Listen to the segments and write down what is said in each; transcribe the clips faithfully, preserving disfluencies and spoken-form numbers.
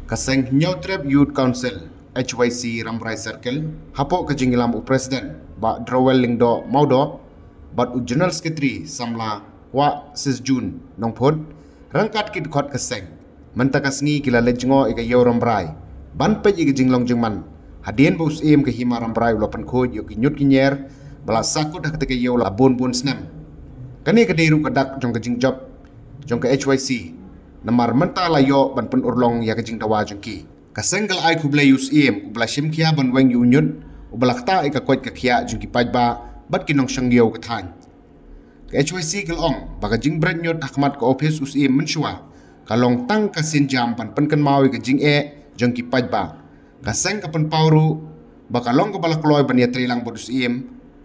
Ka seng Hynñiewtrep Youth Council, H Y C Rambrai Circle, hapoh ka jingïalam u President, Bah Drowell Lyngdoh Mawdoh, bad u General Secretary samla Kwah Sisjun Nongphut, ryngkat ki dkhot ka seng, mynta ka sngi ki la leit jngoh ïa ka Ïew Rambrai ban peit ïa ka jinglong jingman hadien ba u Syiem ka Hima Rambrai u la pynkhuid ïa ki ñiut ki ñier ba la sahkut ha kata ka ïew la bun bun snem. Kane ka dei ruh ka dak jong ka jingjop jong ka H Y C, namar mynta la ïoh ban pynurlong ïa ka jingdawa jong ki. Ka seng ka la ai khublei ïa u Syiem uba la shim khia ban weng ïa u ñiut uba la ktah ïa ka koit ka khiah jong ki paidbah bad ki nongshong ïew ka thaiñ. Ka H Y C ka la ong ba ka jingbret ñiut ha khmat ka ophis u Syiem mynshuwa ka long tang ka sienjam ban pynkynmaw ïa ka jingeh jong ki paidbah. Ka seng ka pynpaw ruh ba ka long kaba la kloi ban ïatreilang bad u Syiem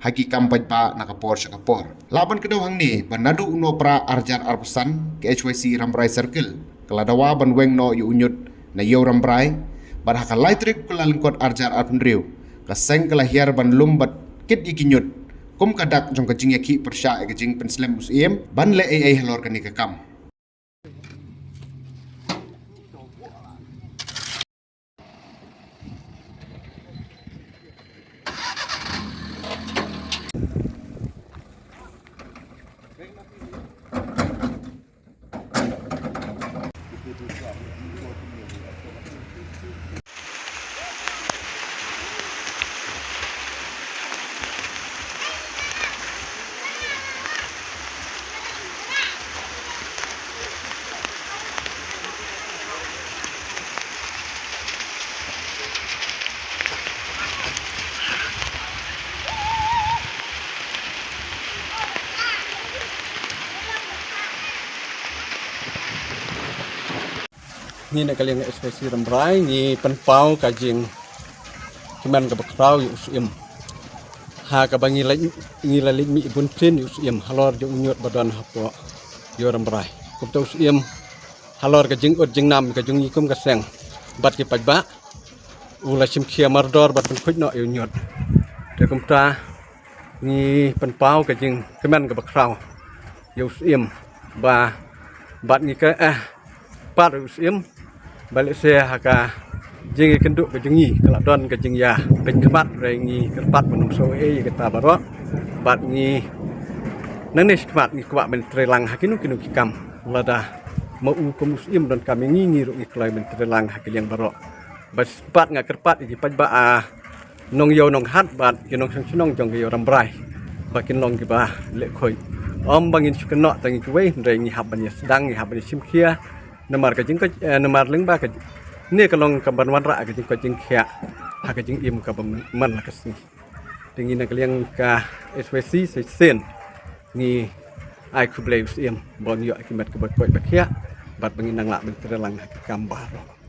ha ki kam paidbah na ka por sha ka por. Lah ban kdew hangne ba naduh u Nohprah ar hajar arphew san, ka H Y C Rambrai Circle ka la dawa ban weng noh ïa u ñiut na Ïew Rambrai, bad ha ka lai tarik u Kyllalyngkot ar hajar arphew hynriew, ka seng ka la hiar ban lum bad kit ïa ki ñiut kum ka dak jong ka jingïakhih pyrshah ïa ka jingpynslem u Syiem ban leh ei ei halor kane ka kam. Ngi na ka liang H Y C Rambrai ngi pynpaw ka jingkmen kaba khraw ïa u Syiem. Ha kaba ngi la, ngi la leit mih bun sien ïa u Syiem halor jong u ñiut ba don hapoh Ïew Rambrai. Kumta u Syiem halor ka jingud jingnam ka jong ngi kum ka seng bad ki paidbah, u la shim khia mardor bad pynkhuid noh ïa u ñiut. Te kumta ngi pynpaw ka jingkmen kaba khraw ïa u Syiem ba bad ngi kyrpad ïa u Syiem ba lehse ha ka jingïakynduh ka jong ngi ka la don ka jingïapeit khmat, hynrei ngi kyrpad ban ym sngew ei ei ïa kata baroh. Bad ngi nangne shakhmat ngi kwah ban trei lang ha kino kino ki kam. Lada ma u kum u Syiem donkam ïa ngi, ngi ruh ngi kloi ban trei lang ha ki liang baroh. Bad shisien pat nga kyrpad ïa ki paidbah, ah, nongïew nonghat bad ki nongshong shnong jong ka Ïew Rambrai ba kin long kiba leh khuid. Ym ba ngin shu kynnoh tang ïa kiwei, hynrei ngi hap ban ïa sdang, ngi hap ban ïa shim khia. Namar ka jingkoit, eh, namar lyngba ka jing, ne ka long kaban wanrah ka jingkoit jingkhiah ha ka jingim kaba man la ka sngi. Te ngi na ka liang ka H Y C sa shisien ngi ai khublei u Syiem ba un ïoh ïa ki met kiba koit ba khiah bad ba ngin nang lah ban trei lang ha ki kam baroh.